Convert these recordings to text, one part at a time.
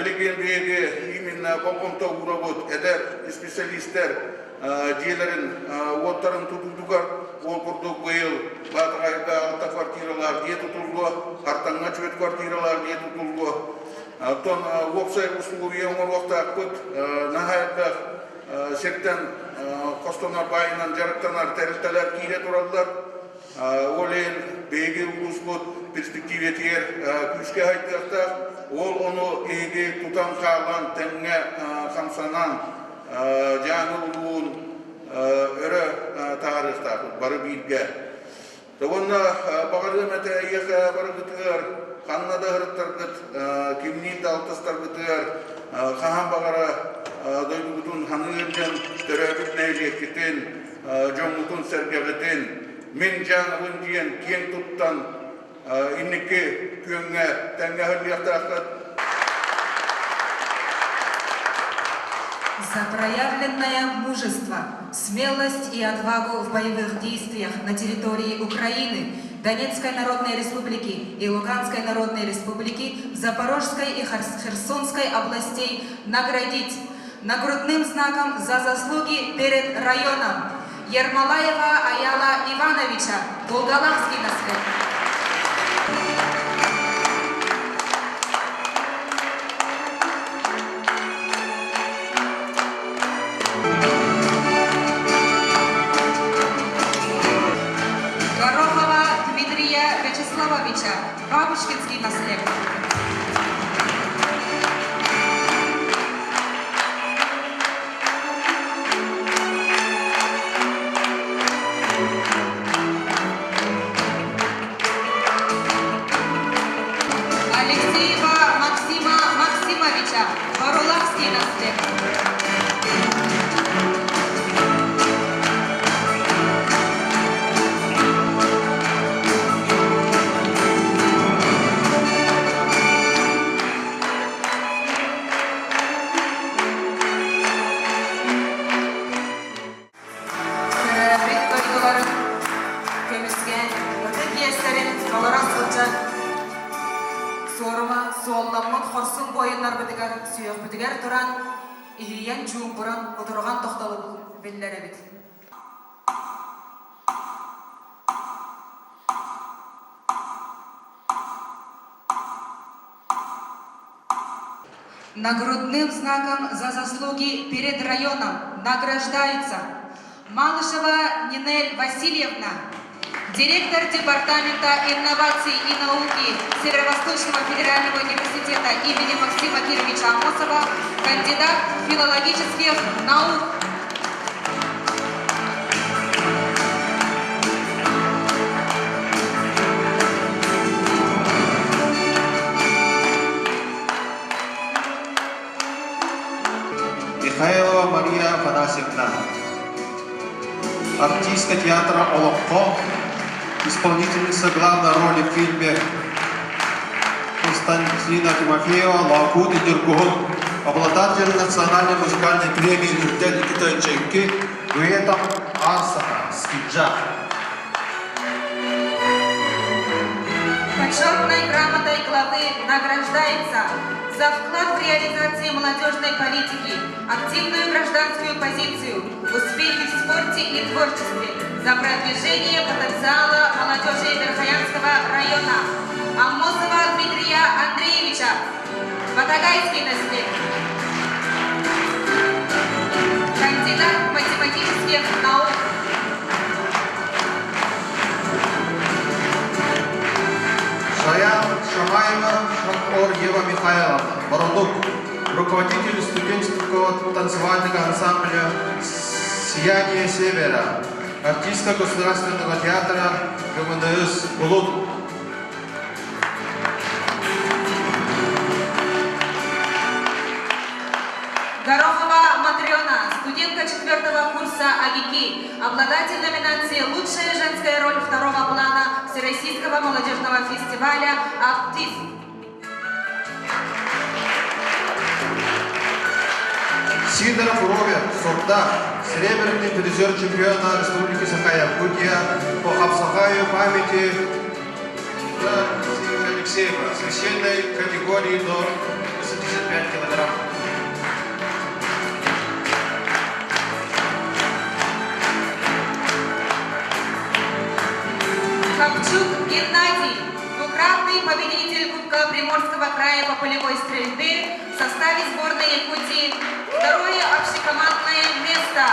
Билигин биһиги именно болҕомто уурабыт эдэр исписэлиистэр дьиэлэрин уоттарын тутуутугар ол курдук быйыл Баатаҕайга алта квартиралаах дьиэ тутуллуо, Хартаҥҥа түөрт квартиралаах дьиэ тутуллуо. Оттон уопсай усулуобуйа оҥоруохтаахпыт наһаа элбэх сиртэн хостонор баайынан дьарыктанар тэрилтэлэр киирэ тураллар. Ол иһин биһиги улууспут перспективэтигэр күүскэ сайдыахтаах. Ол ону эһиги тутан хаалан, тэҥҥэ хамсанан, Дьааҥы улууһун өрө таһаарыахтаахпыт бары бииргэ. Уонна баҕарыам этэ эйиэхэ барыгытыгар, ханна да ыһырыттаргыт, кимниин да алтыстаргытыгар, хаһан баҕара дойдугутун ханыыр дьон төрөөбүт нэһилиэккитин, дьоҥҥутун-сэргэҕитин мин Дьааҥыбын диэн киэҥ туттан инники күөҥҥэ тэҥҥэ сылдьыахтааххыт. За проявленное мужество, смелость и отвагу в боевых действиях на территории Украины, Донецкой Народной Республики и Луганской Народной Республики, Запорожской и Херсонской областей наградить нагрудным знаком за заслуги перед районом Ермолаева Аяла Ивановича, Волголамский наслед. Горохова Дмитрия Вячеславовича, Бабушкинский наслед. Алексеева Максима Максимовича, Барулахский наслед. Төрөөбүт дойдуларын көмүскээн, ытык иэстэрин толоро сылдьан суорума суолламмыт хорсун буойуннарбытыгар сүһүөхпүтүгэр туран, иһийэн чуумпуран, кутурҕан тохтолу биллэрэбит. Нагрудным знаком за заслуги перед районом награждается Малышева Нинель Васильевна, директор Департамента инноваций и науки Северо-Восточного федерального университета имени Максима Кировича Амосова, кандидат филологических наук. Михайлова Мария Афанасьевна, артистка театра «Олоҥхо», исполнительница главной роли в фильме Константина Тимофеева «Лоокуут и Ньургуһун», обладатель национальной музыкальной премии «Үрдэл Никита дуэтом Арсаха Скиджа. Почетной грамотой главы награждается за вклад в реализации молодежной политики, активную гражданскую позицию, успехи в спорте и творчестве, за продвижение потенциала молодежи Верхоянского района Аммосова Дмитрия Андреевича, Батагайский наслед. Кандидат математических наук. Шаян Шамаева Шахор Ева Михайловна, Бородук, руководитель студенческого танцевального ансамбля «Сияние Севера», артистка Государственного театра ГМНС «Булут». Горохова Матрена, студентка четвертого курса АГИКИ, обладатель номинации «Лучшая женская роль второго плана» Всероссийского молодежного фестиваля «Актив». Сидоров Роберт, Сордах, серебряный призер чемпиона Республики Саха-Якутия по Хапсахаю памяти Алексеева, священной категории до 85 кг. Кубка Приморского края по полевой стрельбе в составе сборной Якутии второе общекомандное место.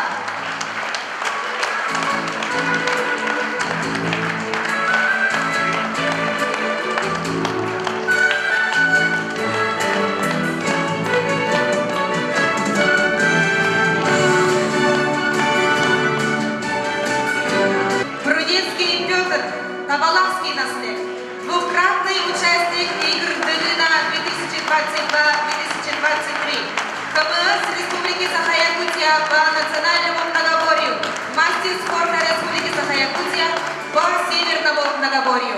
Прудецкий Петр, Табалахский наслед, двукратный участник игр Дыгына 2022-2023, КМС Республики Саха-Якутия по национальному многоборью, мастер спорта Республики Саха-Якутия по северному многоборью.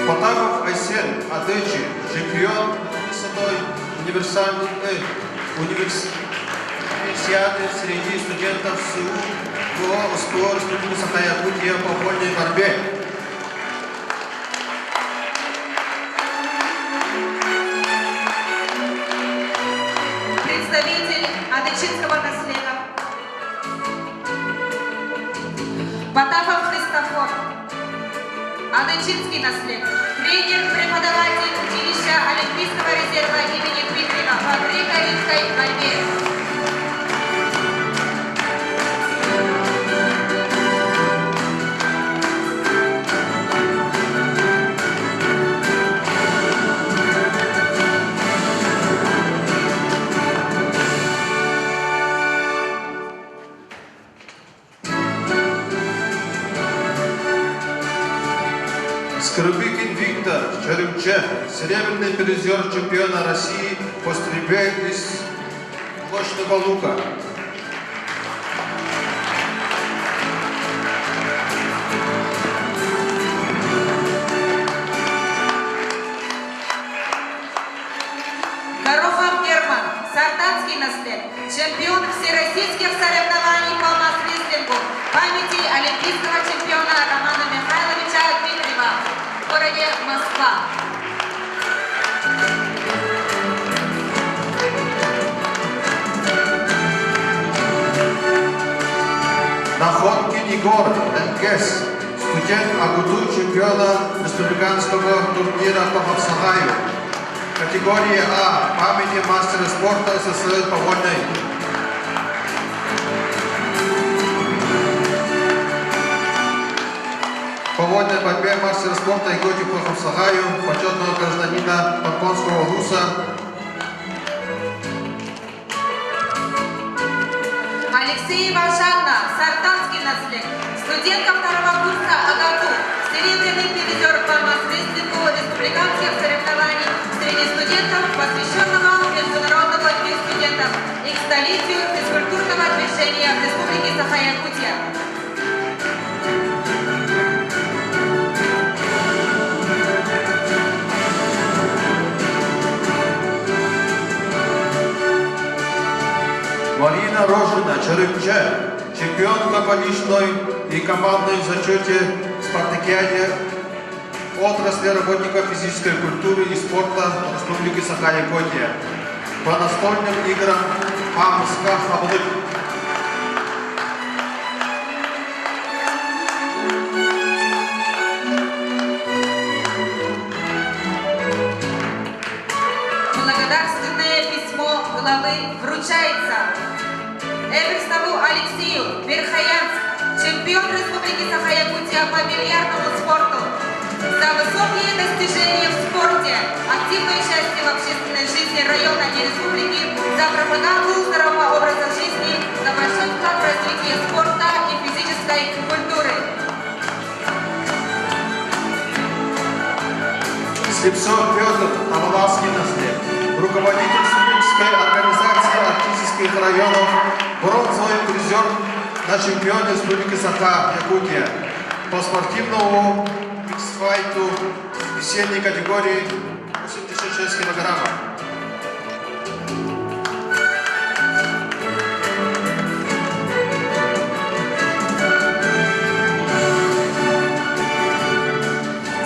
Потапов Айсен, Адычи, чемпион высотой универсальной универсиады среди студентов СУ ГО СПО Республики Саха-Якутия по вольной борьбе. Представитель Адычинского наслега. Потапов Христофор. Адычинский наслед. Тренер-преподаватель училища Олимпийского резерва имени Дмитриева по греко-римской борьбе. Скрыбыкин Виктор, Чарымче, серебряный призер чемпиона России по стрельбе из блочного лука. Горохов Герман, Сартанский наслед, чемпион всероссийских соревнований по мас-рестлингу памяти олимпийского чемпиона Романа Михайловича Дмитриева в городе Москва. Находкин Егор, НКС, студент АГУТУ чемпиона республиканского турнира по Хапсагаю. Категория А. Памяти мастера спорта СССР по вольной. По вольной борьбе мастера спорта Якутии по Хапсагаю, почетного гражданина Подпонского ВУСа. Алексеева Жанна, Сартанский наслед, студентка второго курса АГАТУ, серебряный призер по мас-рестлингу республиканских соревнований среди студентов, посвященного Международному дню студентов и к столетию физкультурного движения в Республике Саха-Якутия. Марина Рожина, Чарымче, чемпионка по личной и командной зачете спартакиаде отрасли работников физической культуры и спорта Республики Саха-Якутия. По настольным играм ПАМСК Хабылык. Благодарственное письмо главы вручается Эверстову Алексею, Верхоянск, чемпион Республики Саха-Якутия по бильярдному спорту. За высокие достижения в спорте, активное участие в общественной жизни района и республики, за пропаганду здорового образа жизни, за большой вклад в развитие спорта и физической культуры. Слепцов Петр, Тавалавский наслед, руководитель студенческой организации арктических районов, бронзовый призер на чемпионе Республики Саха, Якутия, по спортивному миксфайту весенней категории 86 килограммов.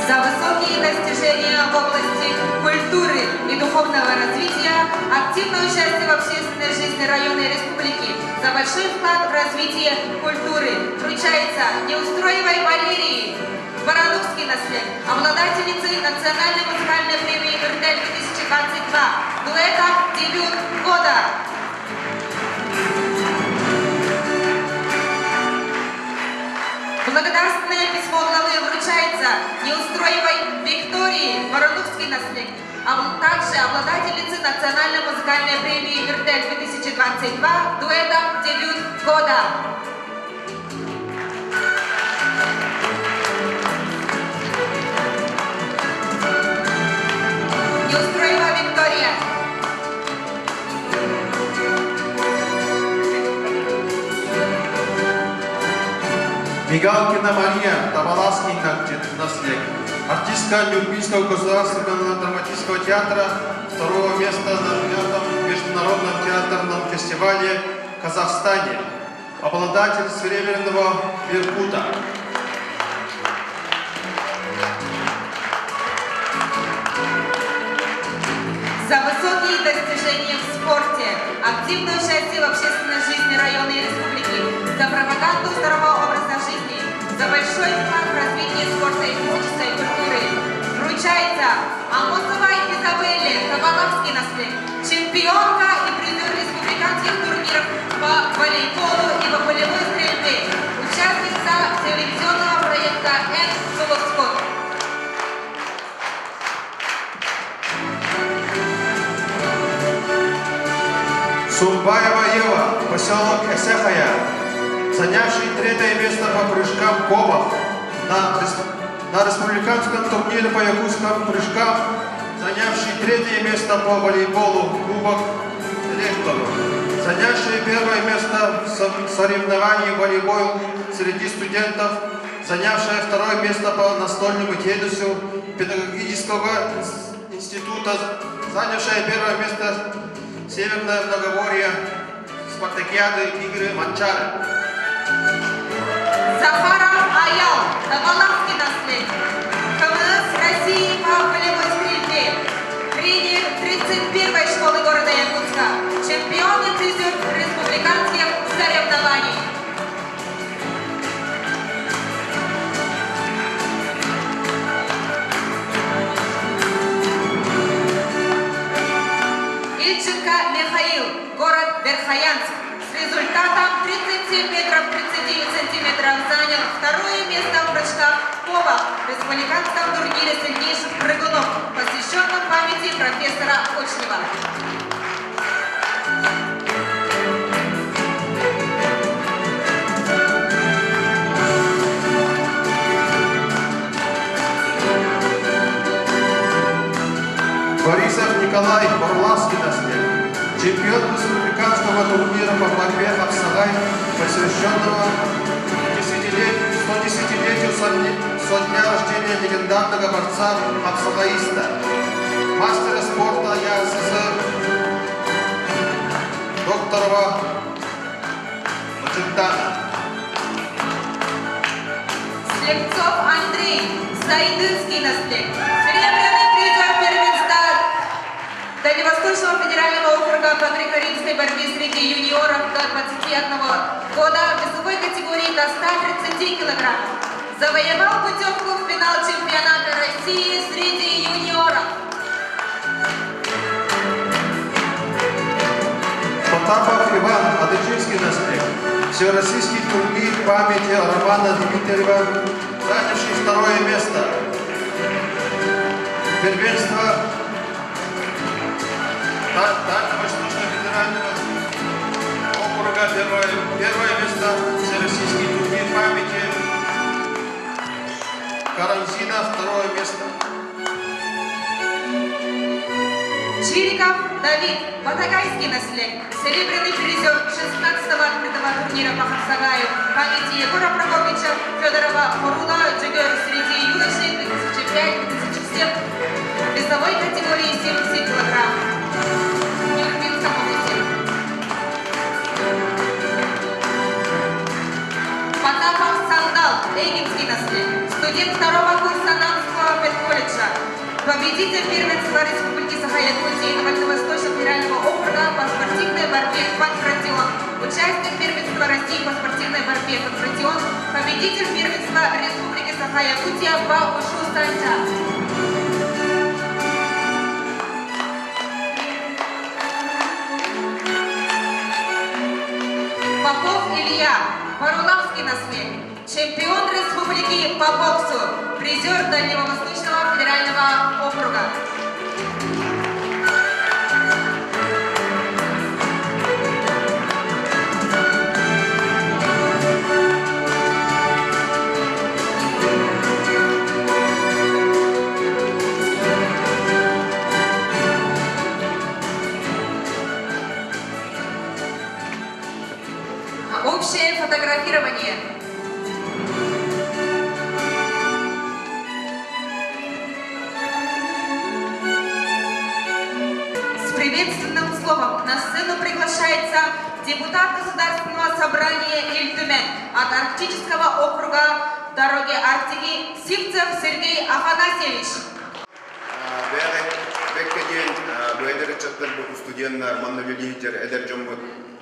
За высокие достижения в области культуры и духовного развития, а активное участие в общественной жизни района и республики, за большой вклад в развитие культуры вручается Неустроевой Валерии, Барановский наслед, обладательницы Национальной музыкальной премии «Үрдэл-2022», дуэтом «Дебют года». Благодарственное письмо главы вручается Неустроевой Виктории, Воронухский наслед, а также обладательнице Национальной музыкальной премии «Үрдэл-2022» дуэтом «Дебют года». Неустроева Виктория. Мигалкина Мария, Табалаский наслег. Артистка Нюрбинского государственного драматического театра, второго места на пятом международном театрном фестивале в Казахстане. Обладатель серебряного беркута. За высокие достижения в спорте, активное участие в общественной жизни района и республики, за пропаганду здорового образа жизни, за большой вклад в развитие спорта и физической культуры вручается Амосовой Изабелле Табаловский наслед, чемпионка и призер республиканских турниров по волейболу и по полевой стрельбе, участница телевизионного проекта «Н. Суловскот». Сумбаева Ева, поселок Эсехая, занявший третье место по прыжкам комов на республиканском турнире по якутским прыжкам, занявший третье место по волейболу Кубок ректору, занявший первое место в соревновании волейбол среди студентов, занявшая второе место по настольному теннису педагогического института, занявшая первое место Северное многоборье Спартакиады игры Манчары. Захаров Аял, Табалахский наслед. КМС России по полевой стрельбе. Тренер 31-й школы города Якутска. Чемпион и призер республиканских соревнований. Ильченко Михаил, город Верхоянск. С результатом 37 метров 39 сантиметров занял второе место в прыжках КОВА в республиканском турнире сильнейших прыгунов, посвященном памяти профессора Кочнева. Борисов Николай, Борласский наслед. Чемпион республиканского турнира по борьбе Хапсагай, посвященного 110-летию со дня рождения легендарного борца хапсагаиста, мастера спорта ЯССР Докторова Маджиктана. Слепцов Андрей, Сайдынский наслед. Серебряный призер первенства Дальневосточного федерального округа по греко-римской борьбе среди юниоров до 21 года в весовой категории до 130 килограммов. Завоевал путевку в финал чемпионата России среди юниоров. Потапов Иван, Адычинский наслед. Всероссийский турнир памяти Романа Дмитриева, занявший второе место. Первенство Дальневосточного федерального округа, первое место Всероссийский турнир памяти Карамзина, второе место. Чириков Давид, Батагайский наслед, серебряный призер 16-го открытого турнира по Хапсагаю памяти Егора Прокопича Федорова Хорула Джигер среди юношей 2005-2007 весовой категории 70 килограмм. В Нюрнбергском области. Потапов Сандал, Эгинский наслед, студент второго курса Намского педколледжа, победитель первенства Республики Саха-Якутия и Дальневосточного. федерального округа по спортивной борьбе «Панкратион», участник первенства России по спортивной борьбе «Панкратион», победитель первенства Республики Саха-Якутия по ушу санча. Попов Илья, Парулавский наследник, чемпион республики по боксу, призер Дальнего Восточного федерального округа. Общее фотографирование. С приветственным словом на сцену приглашается депутат Государственного собрания Ил Түмэн от Арктического округа дороги Арктики Сивцев Сергей Афанасьевич. Бэҕэ бэккэ диэн бу эдэр ыччаттарбыт студеннар манна үлэлиһитэр эдэр дьоммут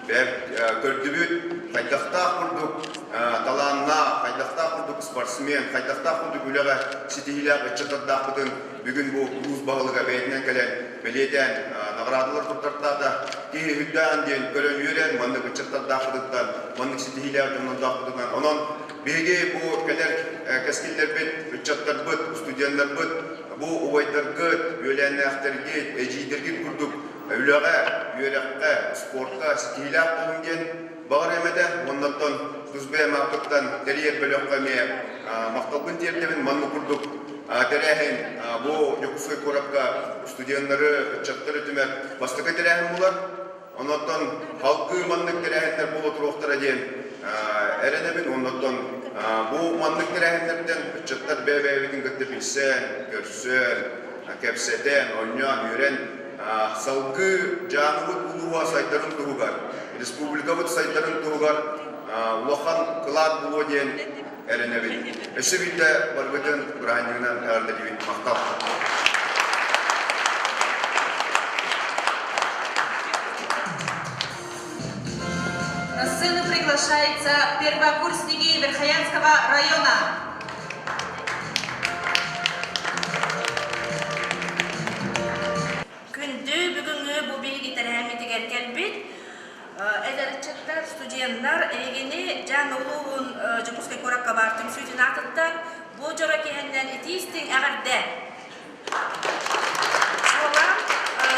көрдүбүт хайдахтаах курдук талааннаах, хайдахтаах курдук спортсмен, хайдахтаах курдук үлэҕэ ситиһиилээх ыччаттардаахпытын бүгүн бу улуус баһылыга бэйэтинэн кэлэн бэлиэтээн наҕараадалар туттартаата. Киһи үрдээн диэн көрөн үөрэн маннык ыччаттардаахпытыттан, маннык ситиһиилээх дьоннордоохпутунан. Онон биһиги бу кэлэр кэскиллэрбит, ыччаттарбыт, студеннарбыт бу убайдаргыт, үөлээннээхтэргит, эдьиийдэргит курдук үлэҕэ, үөрэххэ, спортка ситиһиилээх буолуҥ диэн баҕар эмэтэ уоннаттан тус бэйэм ааппыттан тэрийэр бөлөххө эмиэ махталбын тиэрдэбин. Маннык курдук тэрээһин бу Дьокуускай куоракка студеннары, ыччаттары түмэр бастакы тэрээһин буолар. Оннуттан халгыы маннык тэрээһиннэр буола туруохтара диэн эрэнэбин. Оннуттан бу маннык тэрээһиннэртэн ыччаттар бэйэ-бэйэбитин кытта билсэн, көрсөн, кэпсэтэн, оонньоон, үөрэн салгыы Дьааҥыбыт улууһа сайдарын туһугар, республикабыт сайдарын туһугар улахан кылаат буолуо диэн эрэнэбин. Өссө биирдэ барыбытын бырааһынньыгынан эҕэрдэлиибин. Махтал! На сцену приглашаются первокурсники Верхоянского района. Күндү бүгүҥҥү бу биһиги тэрээһиммитигэр кэлбит эдэр ыччаттар, студеннар эһигини Дьаҥ улууһун Дьокуускай куоракка баар түмсүүтүн аатыттан бу дьоро киһиннэн итии-истиҥ эҕэрдэ! Чуолаан,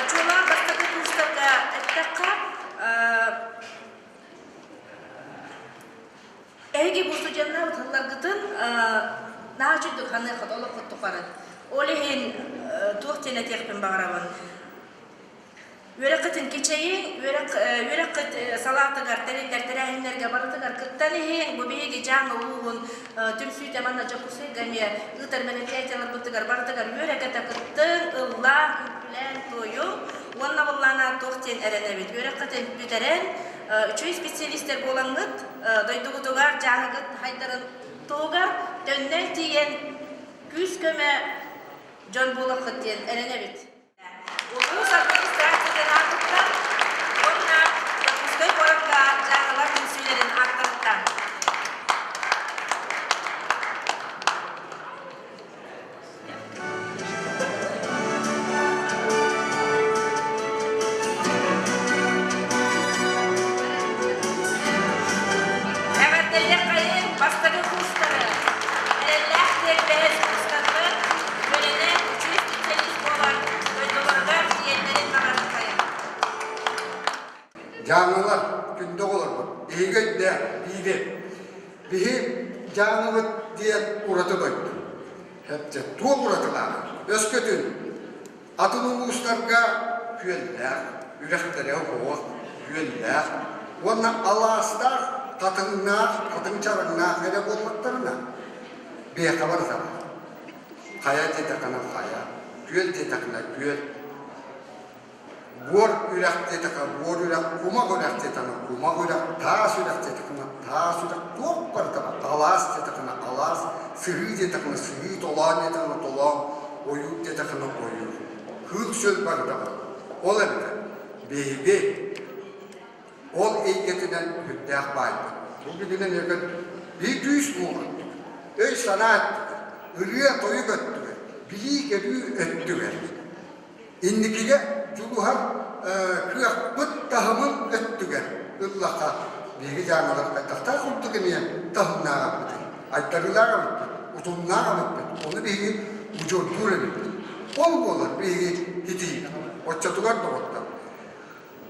чуолаан бастакы курстарга эттэххэ, Эһиги бу студеннар тылларгытын наһаа үчүгдүк ханыаххыт олоххут тухары. Ол иһин туох диэн этиэхпин баҕарабын. Үөрэххитин кичэйиҥ, үөрэх үөрэххит салаатыгар, тэриллэр тэрээһиннэргэ барытыгар кыттан иһиҥ. Бу биһиги Дьааҥы улууһун түмсүүтэ манна Дьокуускайга эмиэ ыытар мероприятиеларбытыгар барытыгар үөрэ-көтө кыттыҥ, ыллааҥ, үҥкүүлээн, туойуҥ. Уонна быллаана туох диэн эрэнэбит. Үөрэххитин бүтэрэн, үчүгэй специалистэр буолаҥҥыт, дойдугутугар дьааһыгыт хайдарын туһугар төннөн тиийэн күүс-көмө дьон буолуоххут диэн эрэнэбит. Улуус администрациятын аатыттан уонна Дьокуускай куоракка дьааһылар түмсүүлэрин ааттарыттан. Эҕэрдэлиэххэйин бастакы курстары, эрэллээх тиэрбэһис курстарбыт үөрэнэн үчүгэй специалист буолан дойдуларыгар тиийэллэрин баҕарыаххайын. Дьааҥылар күндү оҕолорбут, эһиги өйдөөх, биири. Биһи Дьааҥыбыт диэн ураты дойду. Эптэ туох уратылааҕый? Өскөтүн атын улуустарга күөллээх, үрэхтэрэ оһох, күөллээх уонна алаастаах, хатыҥнаах, хатыҥ чараҥнаах эрэ буоллахтарына, биһиэхэ барыта баар. Хайа диэтэххинэ хайа, күөл диэтэххинэ күөл, Буор үрэх диэтэххэ буор үрэх, кумах үрэх диэтэххинэ кумах үрэх, таас үрэх диэтэххинэ таас үрэх, туох барыта баар. Алаас диэтэххинэ алаас, сыһыы диэтэххинэ сыһыы, толоон диэтэххинэ толоон, ойуур диэтэххинэ ойуур. Кыыл-сүөл барыта баар. Ол эбэтэр. Биһиги ол эйгэтинэн сүрдээх баайбыт. Бу бүгүн эмиэ биир күүс буолар. Өй-санаа өттүгэр, ырыа-тойук өттүгэр, билии-көрүү өттүгэр. Инникигэ дьулуһар кыахпыт таһымын өттүгэр ыллахха, биһиги дьааҥылар хайдахтаах курдук эмиэ таһымнаах эбиппитий, айдарыылаах эбиппит, утумнаах эбиппит, ону биһиги удьуордуур эбиппит. Ол буолар биһиги итии, оччотугар доҕоттор.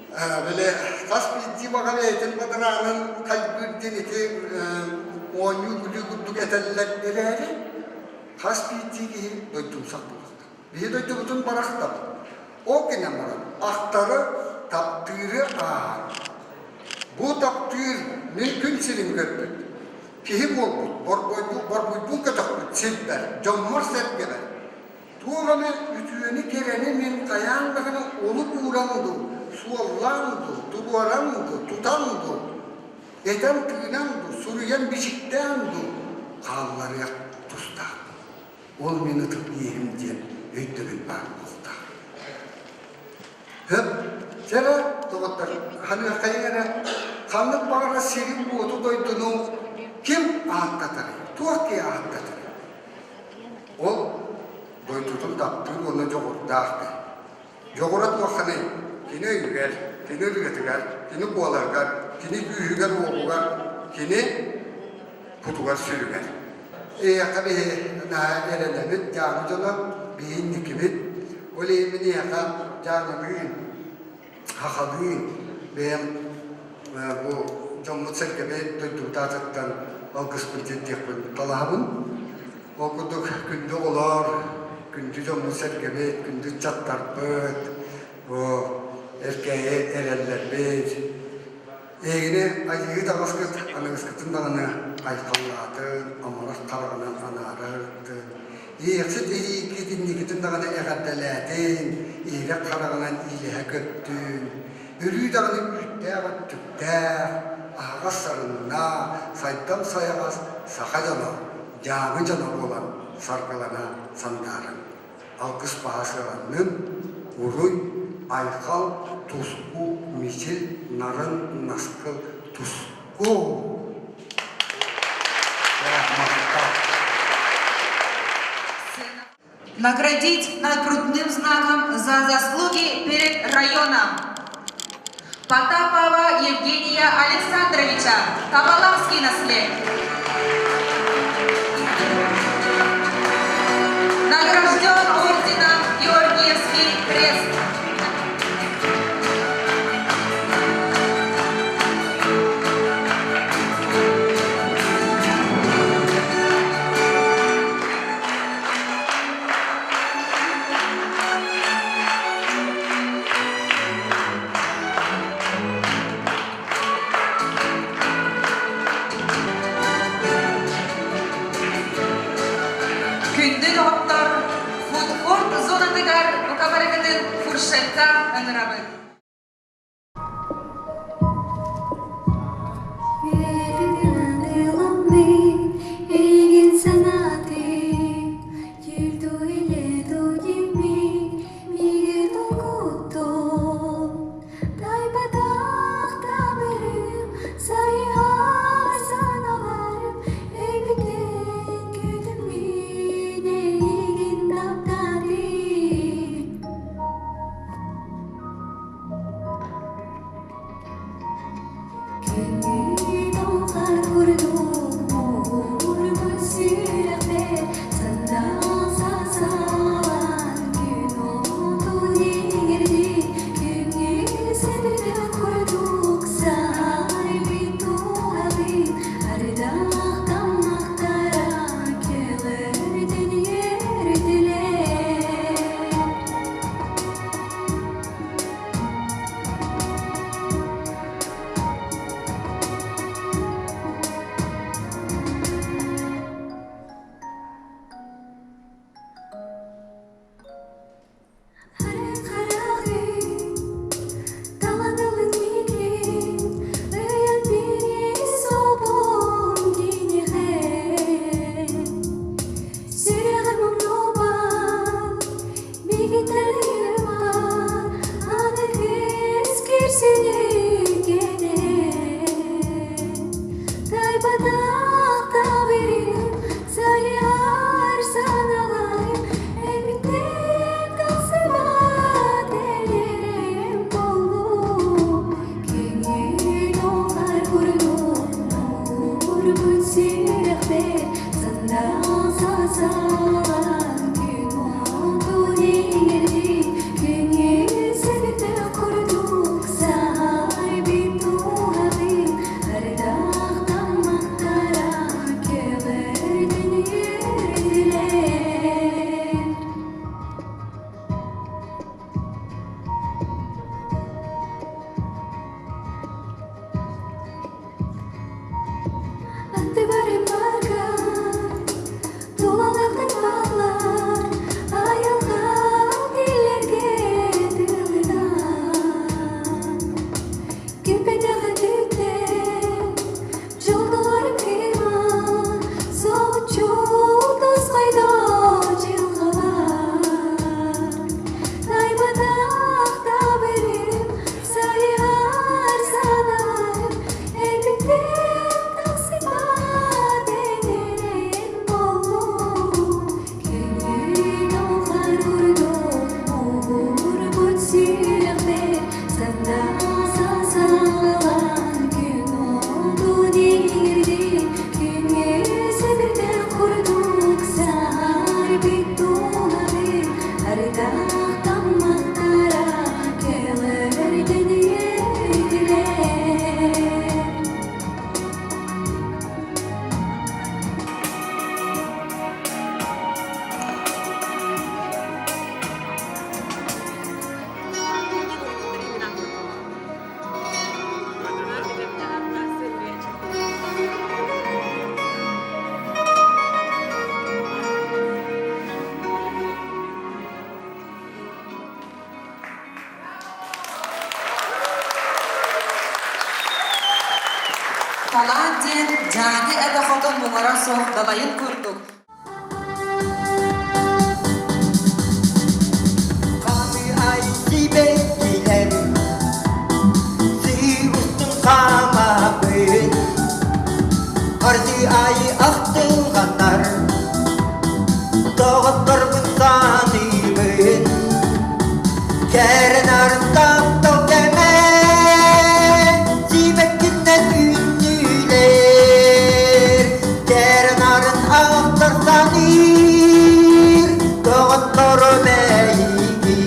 Били хас биирдии баҕа бэйэтин бадараанын хайгыыр диэн ити оонньуу-күлүү курдук этэллэр эрээри, хас биирдии киһи дойдумсах буолуохтаах. Биһи дойдубутун барахтабыт. Ол гынан баран ахтары, таптыыры ааһар. Бу таптыыр мин күн сирин көрбүт, киһи буолбут, борбуйбун көтөхпүт сирбэр, дьоммор-сэргэбэр туох эмэ үтүөнү кэрэни мин хайаан даҕаны олук ууран дуу, суоллаан дуу, туруоран дуу, тутан дуу, этэн-тыынан дуу, суруйан-бичиктээн дуу хаалларыах тустаахпын. Ол мин ытык иэһим диэн өйдөбүл баар буолтаах. Хөп, чэ доҕоттор, ханыаххайыҥ эрэ, ханнык баҕарар сири-уоту дойдуну ким ааттатарый, туох киһи ааттатарый? Ол дойдутун таптыыр уонна дьоҕурдаах киһи. Дьоҕура туохханый? Кини өйүгэр, кини ырыатыгар, кини куоларыгар, кини күүһүгэр-уоҕугар, кини кутугар-сүрүгэр. Эйиэхэ биһи наһаа эрэнэбит, дьааҥы дьоно, биһи инникибит. Ол иһин мин эйиэхэ дьааҥылыын, хахалыын бэйэм бу дьоммут-сэргэбит дойдубут аатыттан алгыспын тиэрдиэхпин талаһабын. Ол курдук күндү оҕолор, күндү дьоммут-сэргэбит, күндү ыччаттарбыт, бу эркээйи эрэллэрбит, эһигини айыы таҕыскыт аныгыскытын даҕаны айхаллаатын, амарах хараҕынан анаара ыттын, иэхсит илииккит инникитин даҕаны эҕэрдэлээтин, иһирэх хараҕынан иилэһэ көттүн, өрүү даҕаны үүттээх өттүктээх, аһаҕас сарыннаах, сайдам сайаҕас саха дьоно, дьааҥы дьоно буолан саргылана сандаарыҥ. Алгыс баһа сыаланнын, уруй, айхал, туску, мичил, нарын, наскыл, туску! Наградить нагрудным знаком за заслуги перед районом. Потапова Евгения Александровича, Табалавский наслед. Награжден орденом Георгиевский крест. Күндү доҕоттор, фудкорт зонатыгар бука барыгытын фуршетка ыҥырабыт. Эйигин санаатым, Миигин угуттун, тайбатах табырым, сайыһар санааларым, өйбүтүн күүтүм мин эйигин таптаатым. Тайбатах табырым, сайар саналарым, Элбиттен тахсыбат элерем болу. Кеңин оңар курдук, нурбут сүрэхпэр, сандал сасалан күн отун иҥэрдин, Кеңил сирдэх курдук саарбит дууһабын, Ардах таммахтара көҕөрдөн үөрдүлэр. Аттыбар барга тулалахтар баллар, айылҕа тиллэргэ тылынан. Күүппэтэх өтүттэн дьоллор кыыман, соһуччу тосхойдо дьылҕалар. Тайбатах табырым, сайыһар санааларым, элбиттэн тахсыбат энэрэн буоллун. Күнүн оҥхар курдук уурбут сүрэхпэр сандал саҕалаан күн отун иҥэрдин, күҥҥэ сэбирдэх курдук саһарбыт дууһабын ардах таммахтара көҕөрдөн үөрдүлэр. Талаан диэн дьааҥы эбэ хотон муҥара суох далайын курдук Ханы ай сибэккилэр сыы устун хаамабын, Харды айы ахтылҕаннар доҕотторбун саныыбын. Кэрэ нарын таптал кэмэ сибэккинэн үүннүүлэр, Кэрэ нарын ахтар саныыр доҕотторум эйигин.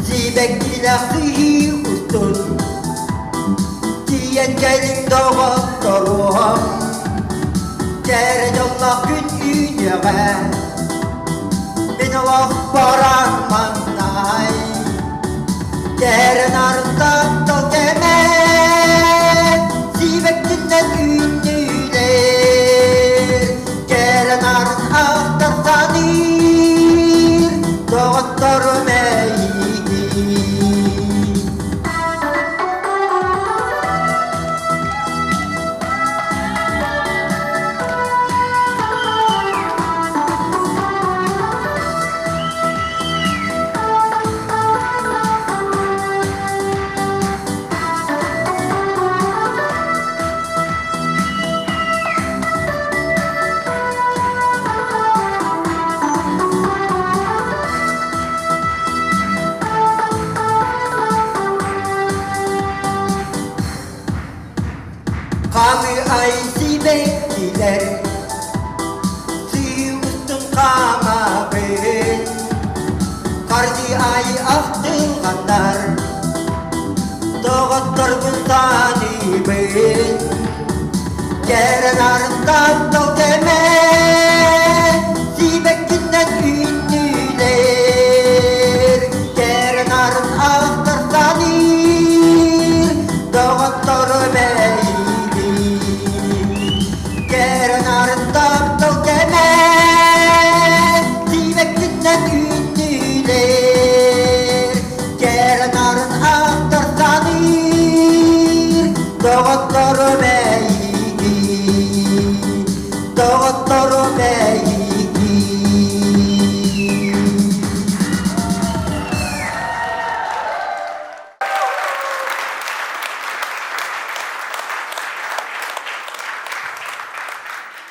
Сибэккилэх сыһыы устун тиийэн кэлиҥ доҕотторуом, Кэрэ дьоллоох күн үүнүөҕэ, мин олохпор маҥнай. Кэрэ нарын таптал кэмэ сибэккинэн үүннүүлэр, Кэрэ нарын ахтар саныыр доҕотторум эйигин. Ханы ай сибэккилэр сыы устун хаамабын, Харды ай ахтылҕаннар доҕотторбун саныыбын. Кэрэ нарын таптал кэмэ сибэккинэн үүннүүлэр, Кэрэ нарын ахтар саныыр доҕотторум эйигин. Кэрэ нарын таптал кэмэ сибэккинэн үүннүүлэр, Кэрэ нарын ахтар саныыр доҕотторум эйигин.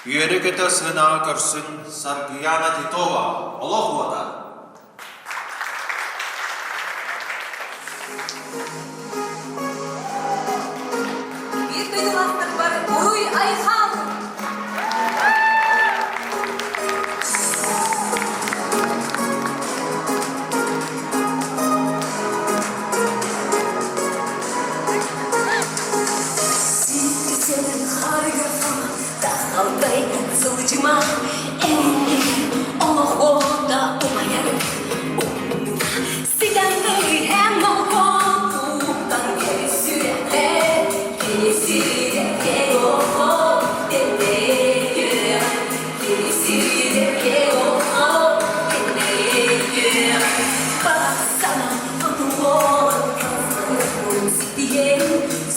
Үөрэ-көтө сыанаҕа көрсүн Саргыяна Титова, Олох уота! Биир дойдулаахтарбар уруй-айхал! Сирин харгыһым, тахалтай сылдьыма, эн олох уота умайар. Ситэн эн олоҕуттан сүрэххэ, кини сирэххэ оҕо тэтейэр, кини сирэххэ оҕо тэтейэр. Барахсана Ситиһэн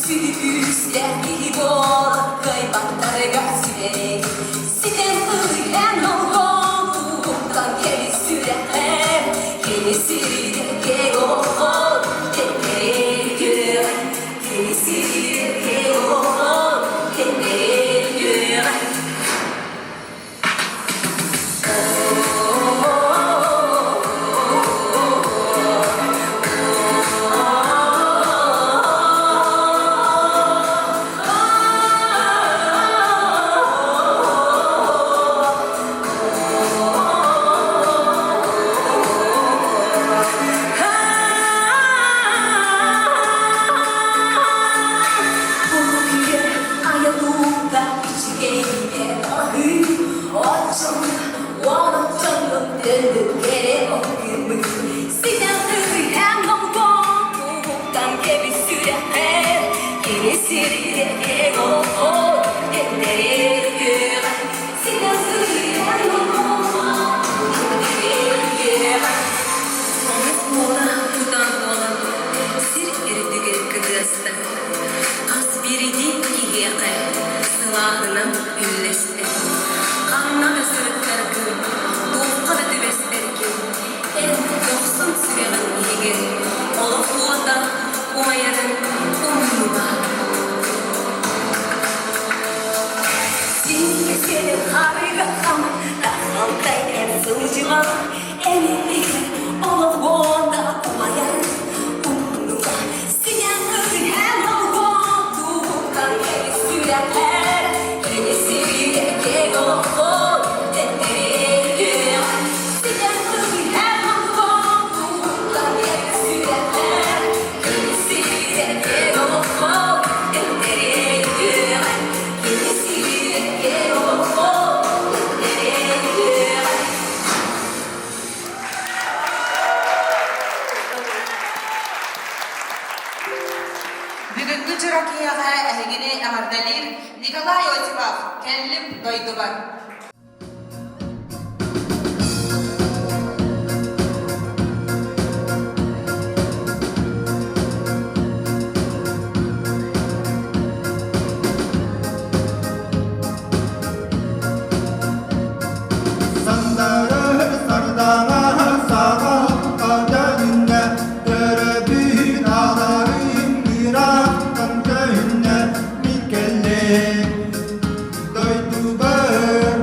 сүрүкүүстээх киһи буолар кыайбаттарыгар сүбэлээх. Ситэн эн олоҕун туһуттан кэли сүрэхэр, кини сиргэ оҕо тэтэргэр, кини сиргэ оҕо тэтэргэр. Сир үрдүгэр кытыаста, хас биирдии киһиэхэ сылааһынан үллэстэр. Ханна да сырыттаргын, туохха да түбэстэргин, эн дохсун сүрэҕин иһигэр олох уота умайарын умнума. Сиҥҥэ харыгахам, тахалтай эн сылдьыма, эн иннигэр олох уота умайарын умнума. Бүгүҥҥү Чуракыйаҕа эһигини эҕэрдэлиир Николай Осипов кэллим дойдубар. Сандары сардаҥа саҕа хадьанынна төрөбүт аларын ыраахтан көһүннэ мин кэллим дойдубар.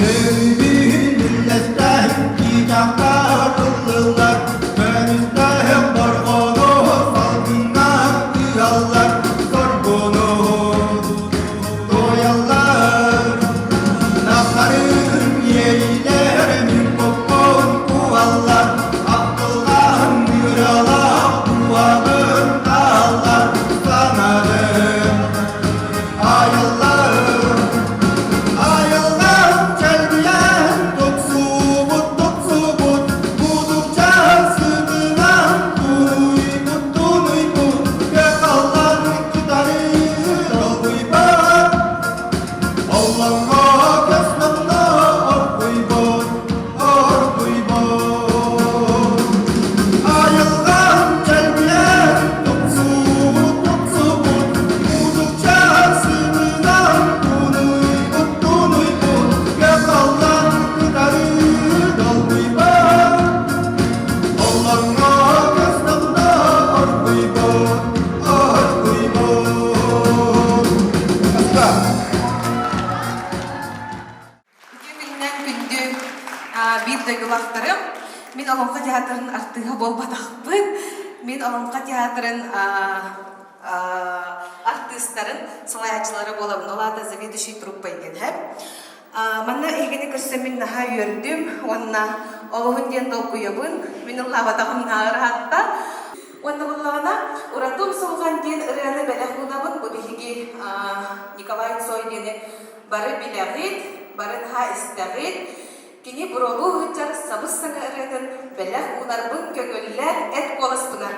Үөрүүбүн үллэстэһин чыычаахтар ыллылар, Көмүстэһин борҕону салгыҥҥа ыаллар, Соргуну туойаллар. Нахарын иэйилэр мин куппун куаллар, Ахтылҕан ыралаах куһаҕын тааллар, Сананым айыллар. Айыллан чэлгийэн тупсубут тупсубут, Кудукчаан сытынан тунуйбут тунуйбут, Көхаллан кытары долгуйбат, Оллоҥҥо көс номно оргуйбут, оргуйбут. Айылҕан чэлгийэн тупсубут тупсубут, Кудукчаан сытынан тунуйбут тунуйбут, Көхаллан кытары долгуйбат, Оллоҥҥо көс номно оргуйбут, оргуйбут. Үтүө күнүнэн күндү биир дойдулаахтарым. Мин Олоҥхо театрын артыыһа буолбатахпын. Мин Олоҥхо театрын артыыстарын салайааччылара буолабын. Ол аата заведующий труппой диэн һэ. Манна эһигини көрсөммүн наһаа үөрдүм уонна олуһун диэн долгуйабын. Мин ыллаабатаҕым наһаа ыраатта. Уонна буоллаҕына, Ураты умсулҕан диэн ырыаны бэлэх уунабын. Бу биһиги Николай Цой диэни бары билэҕит, бары наһаа истэҕит. Кини буруолуу сылдьар сабыс-саҥа ырыатын бэлэх уунарбын көҥүллээн эт куоласпынан.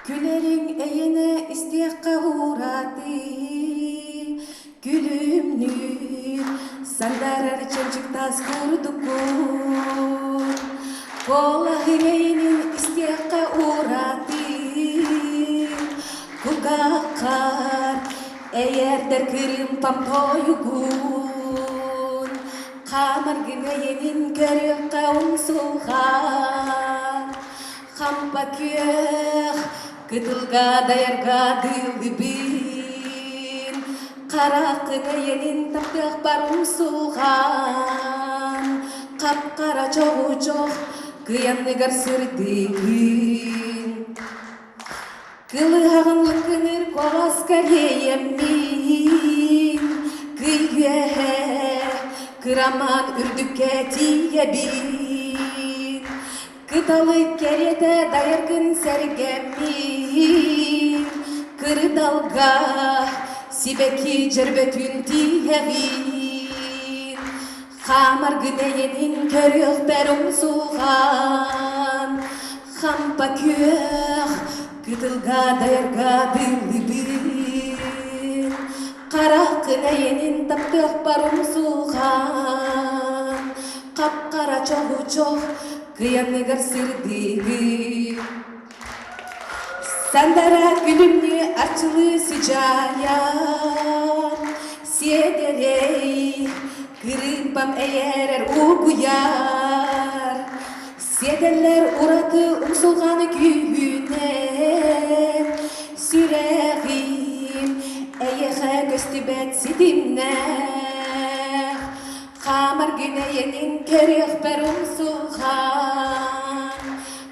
Күлэриҥ эйэнэ истиэххэ уураты, Күлүмнүүр, сандаарар чанчык таас курдуккун. Куолаһыҥ эйэнин истиэххэ ураты, Кулгааххар эйэрдэр кырыымпам тойугун. Хаамаргын эйэнин көрүөххэ умсулҕан. Хампа күөх кытылга дайарга дылыбын Хараххын эйэнин таптыахпар умсулҕан Хап-хара чоҕу-чох кыйанныгар сырдыгын Кылыһаҕын лыҥкыныыр куоласка иэйэммин Кый үөһэ кырамаан үрдүккэ тиийэбин Кыталык кэриэтэ дайаргын сэргэммин, Кырдалга сибэкки дьөрбөтүн тииһэбин. Хаамаргын эйэнин көрүөхпэр умсулҕан, Хампа күөх кытылга дайарга дылыбын. Хараххын эйэнин таптыахпар умсулҕан, Хап-хара чоҕу-чох кыйаныгар сырдыгы. Сандара күлүмнүү арчылыы сыдьаайар, Сиэдэрэй, кырыымпам эйээрэр угуйар. Сиэтэллэр ураты умсулҕаны күүһүнэн, Сүрэҕим эйиэхэ көстүбэт ситимнээх. Хаамаргын эйэнин көрүөхпэр умсулҕан,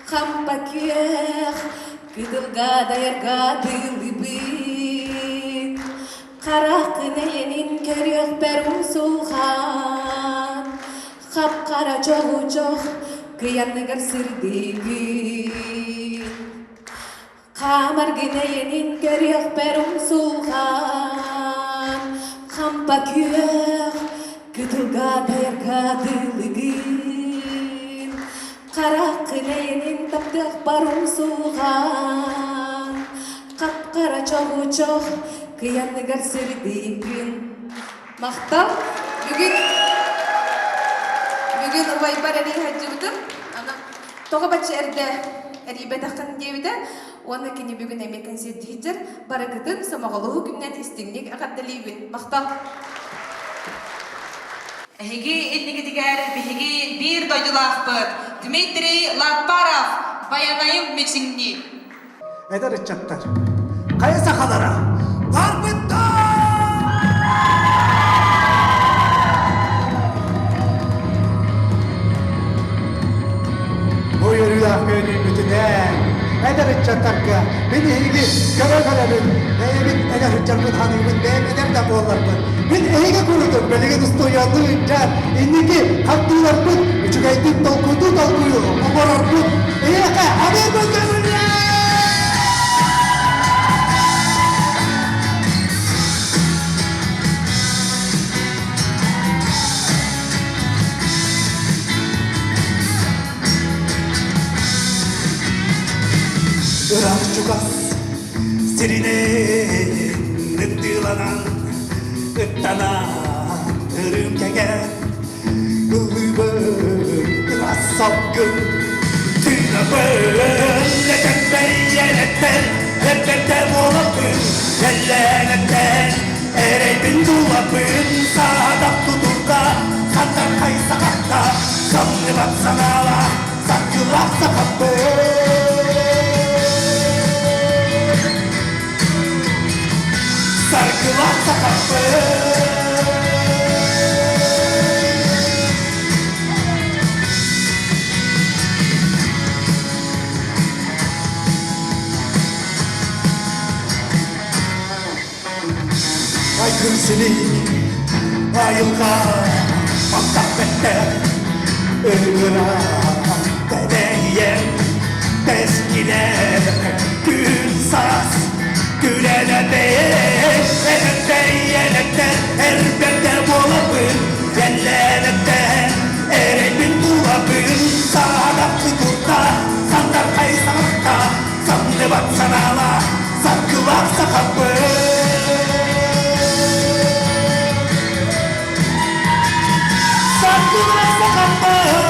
Хампа күөх кытылга дайарга дылыбын. Хараххын эйэнин көрүөхпэр умсулҕан, Хап-хара чоҕу-чох кыйанныгар сырдыгын. Хаамаргын эйэнин көрүөхпэр умсулҕан, Хампа күөх кытылга дайарга дылыгын. Хараххын эйэнин таптыахпар умсулҕан, Хап-хара чоҕу-чох кыйанныгар сырдыгын. Махтал. Бүгүн бүгүн убайбар эрии сылдьыбытым. Аны тоҕо бачча эрдэ эрийбэтэххин диэбитэ. Уонна кини бүгүн эмиэ кэнсиэрдиһиджэр барыгытын сомоҕолоһуу күнүнэн истиҥник эҕэрдэлиибин. Махтал. Эһиги иннигитигэр биһиги биир дойдулаахпыт Дмитрий Лаппаров Байанайым мичиҥнии. Эдэр ыччаттар, хайа сахалара, барбыттар! эдэр ыччаттарга мин эһиги көрө көрөбүн, бэйэбин эдэр ыччаппын саныыбын, бэйэм эдэр да буолларбын. Мин эһиги курдук билигин устуйалыы ыччат инники хардыыларбыт үчүгэйдик толкуйдуу толкуйу оҥорорбут эһиэхэ аныыбын көҥүллээ! Ыраах чугас сиринэн ытыыланан ыттанан ырыым кэҥээн ыллыыбын ыраас салгын тыынабын этэрбэйэлэттэр эрдэрдэ буолабын эллээнэттэн эрэйбин булабын саадах тутурда хантан саҕатта самныбат санаалаах саргылаах сахаппын Саргылаах сахаппын Айгыр силик айылҕа мантах бэттэх ыҥыра тэбэйэн тэскилэр күн саас күлэнэбэй эрэбэйэлэттэр эрбэрдэ буолабын эллэнэттэн эрэйбин булабын саадах кутурда сандархай саҥарта самныбат санаалаах саргылаах сахабын Саргылаах сахабын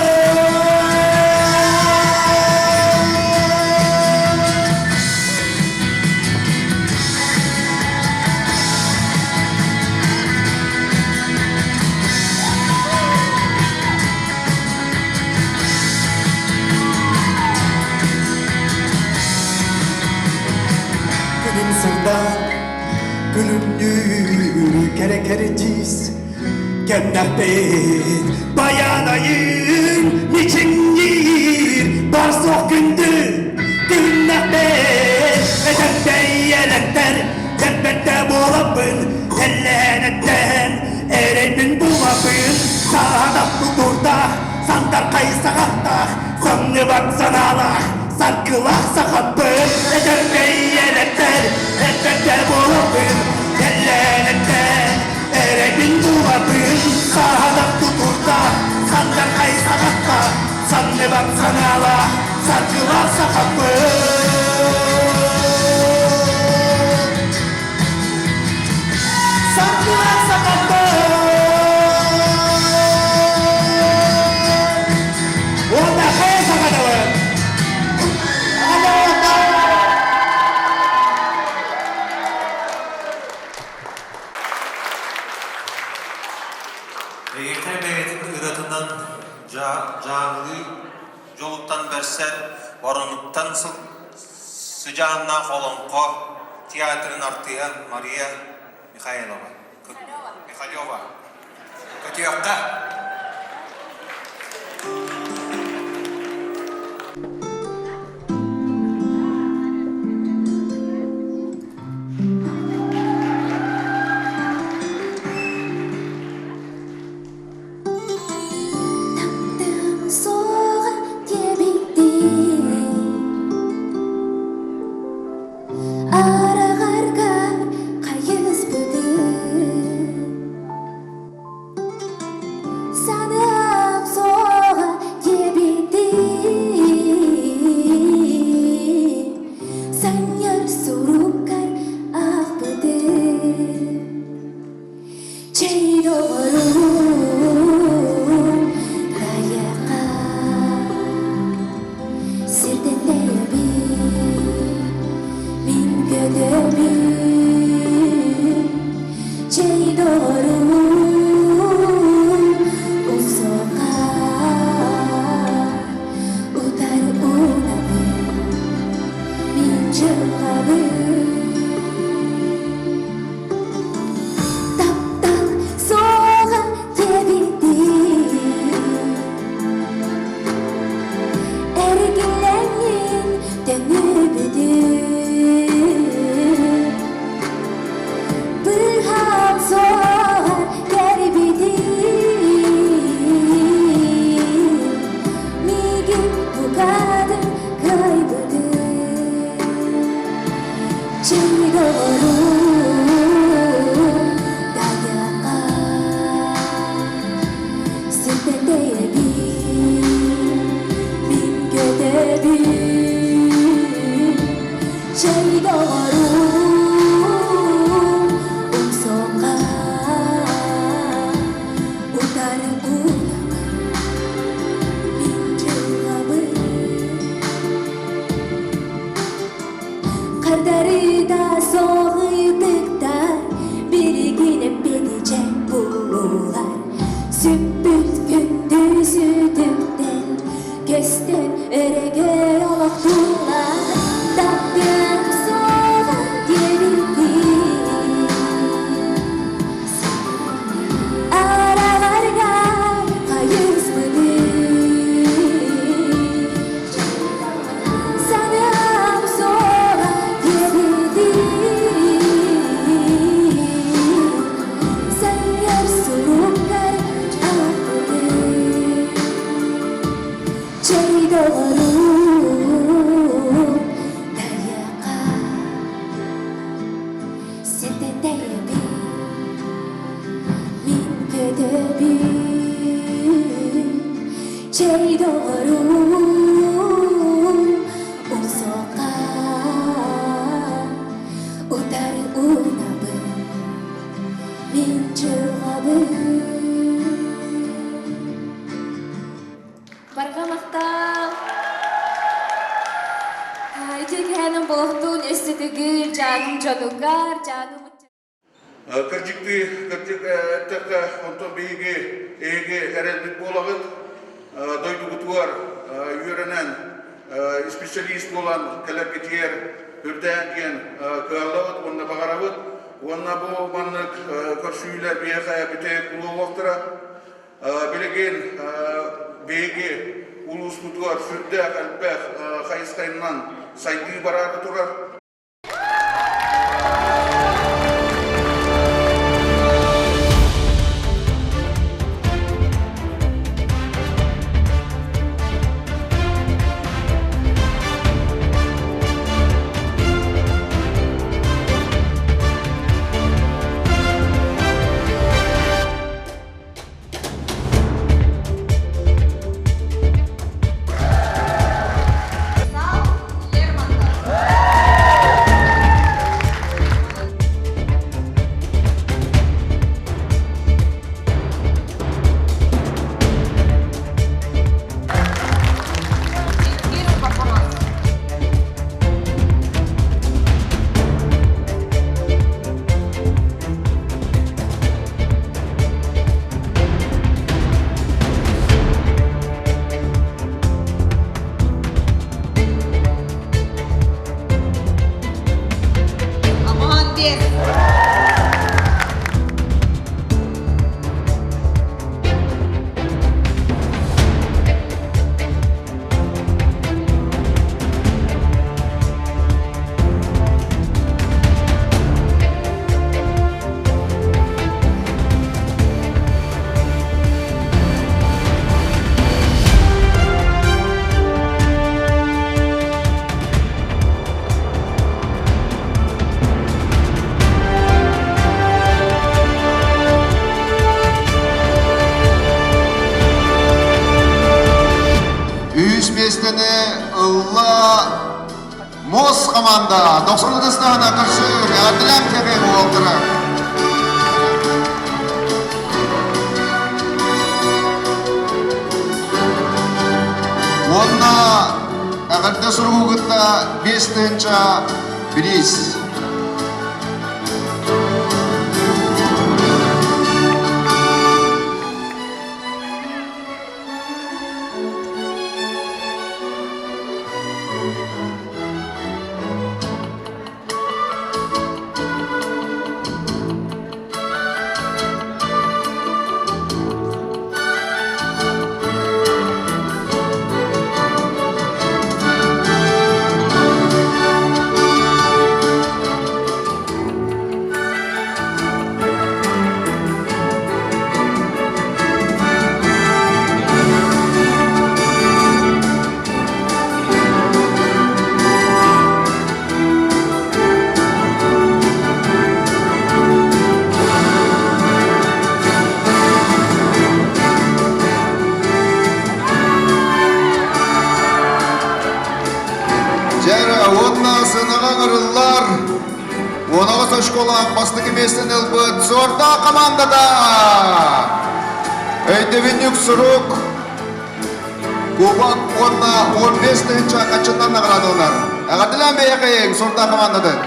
Күнүм сырдаан, күлүмнүүр кэрэ кэрдиис Кэмнэхпин байаанайын мичиҥниир бар суох күндү күннэхпин Этэрбэйэлэттэр кэлбэттэ буолабын Эллээнэттэн эрэйбин булабын Саадах тутурдаах сандархай саҕахтаах Самныбат санаалаах саргылаах сахаппын Эдэрбэйэлэттэр эрбэрдэ буолабын Эллээнэттэн эрэйбин булабын Саадах тутурдаах сандархай саҕахтаах Самныбат санаалаах саргылаах сахаппын Саргылаах сахаппын Уонна хайа сахадабын? Эйиэхэ бэйэтин ырыатынан дьааҥылыы дьолуттан бэрсэр Воронуттан сыдьааннаах олоҥхо театрын артыыһа Мария Михайлова. Михалева. Көтүөххэ! Таптыам суоҕа диэбиттии Араҕарга хайыспытын Санаам суоҕа диэбиттии Санньар суруккар аахпытым Чэй доҕорум тайахха Сиртэн тэйэбин мин көтөбүн Чэй доҕорум умсуохха Утары уунабын мин дьылҕабын Таптал суоҕа диэбитим Эргиллэҥҥин төннүбүтүм. Чэй доҕорум, умсуохха утары уунабын, мин дьылҕабын. Барҕа махтал! Ити кэһэним болохтуун өссө төгүл дьааным дьонугар, дьааным Кырдьыктыы, кырдьык эттэххэ, онтон биһиги эһиги эрэлбит буолаҕыт. Дойдугутугар үөрэнэн исписэлиис буолан кэлэргитигэр үрдээн диэн кыаллабыт уонна баҕарабыт. Уонна бу маннык көрсүүлэр биһиэхэ бүтэһик буолуохтара. Билигин биһиги улууспутугар сүрдээх элбэх хайысханан сайдыы бараары турар. Үс миэстэни ылла Мос команда 90 ытыстаһына көрсөр Эҕэрдэлээн кэбиһ уолтара. Уонна эҕэрдэ суругу кытта 5 тыһыынча бириис. Дьэ, уонна сыанаҕа ыҥырыллар Уонаҕас очколаах бастакы миэстэни ылбыт Суордаах командата! Өйдөбүнньүк сурук Кубок уонна 15 тыһыынча хаччыннан наҕараадаланар. Эҕэрдэлээн бэйэҕиҥ Суордаах командатын!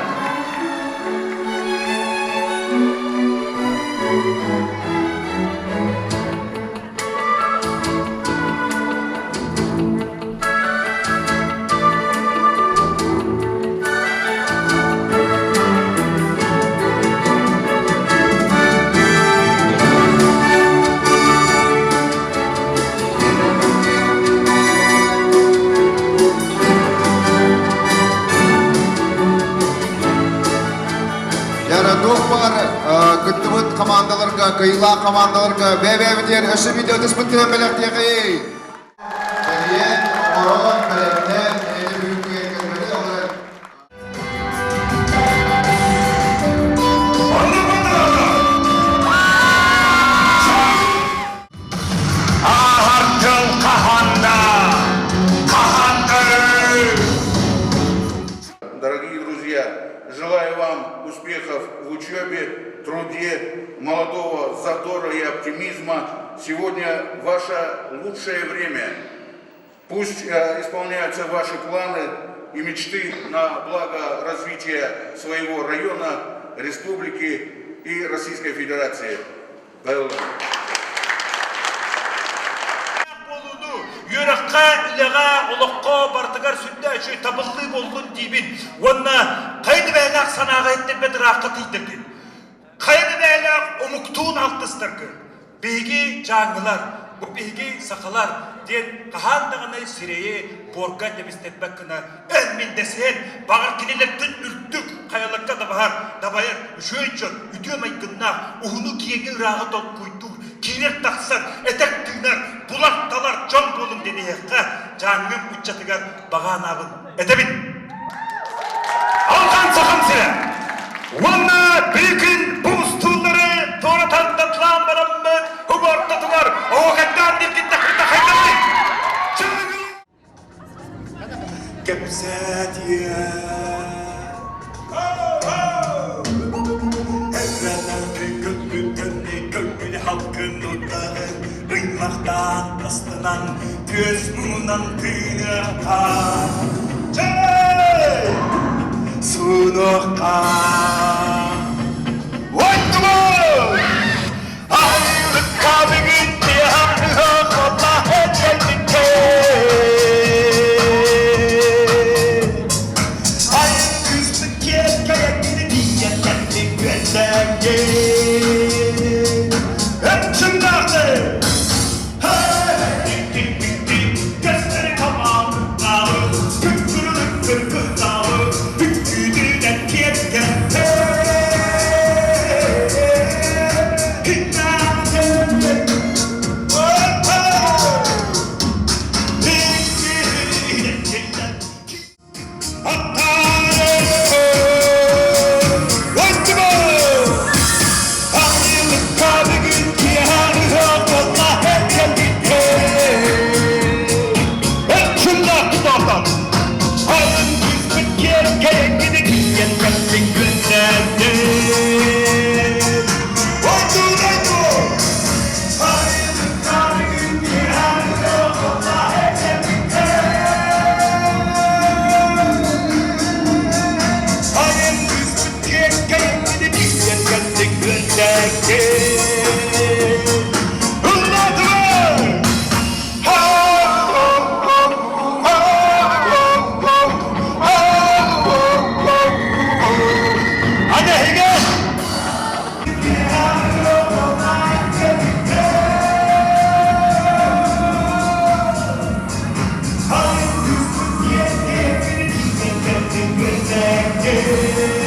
Туох баар кыттыбыт командаларга, кыайыылаах командаларга бэйэ-бэйэбитигэр өссө видео түспүттэрин бэлэхтиэхэй! Тэрийэн, оҥорон, бэлэмнээн, бэйэтэ бүгүҥҥү кэлбэти олорор. Ааһар тыл хаһан? успехов в учебе, труде, молодого задора и оптимизма. Сегодня ваше лучшее время. Пусть исполняются ваши планы и мечты на благо развития своего района, республики и Российской Федерации. Үөрэххэ, үлэҕэ, олоххо барытыгар сүрдээх үчүгэй табыллыы буоллун диибин уонна хайа да бэйэлээх санааҕа иттэрбэт ыраахха тиийдэргин, хайа да бэйэлээх омуктуун алтыстаргын, биһиги дьааҥылар, бу биһиги сахалар диэн хаһан даҕаны сирэйи буорга тэбистэрбэт гына эн мин дэсиһэн, баҕар кинилэртэн үрдүк хайаларга дабаһар, дабайар үчүгэй дьон, үтүө майгыннаах, уһуну-киэҥи ырааҕы толкуйдуур, киирэр-тахсар, этэр-тыынар, булар-талар дьон буолуҥ диэниһиэххэ Дьааҥым ыччатыгар баҕа анаабын этэбин. Алхан Сахам сирэ! Уонна билигин бу устууллары туора тардатылаан бараммыт угортотугар оһуокайдаан диэккиттэ хайдамый? Кэпсээтиэ Көҥүл халкын утаҕын ыймахтаан астынан түөс муҥунан тыыныахха Чэй! Суунуохха Оттубут! Айылыкка бүгүн Yeah.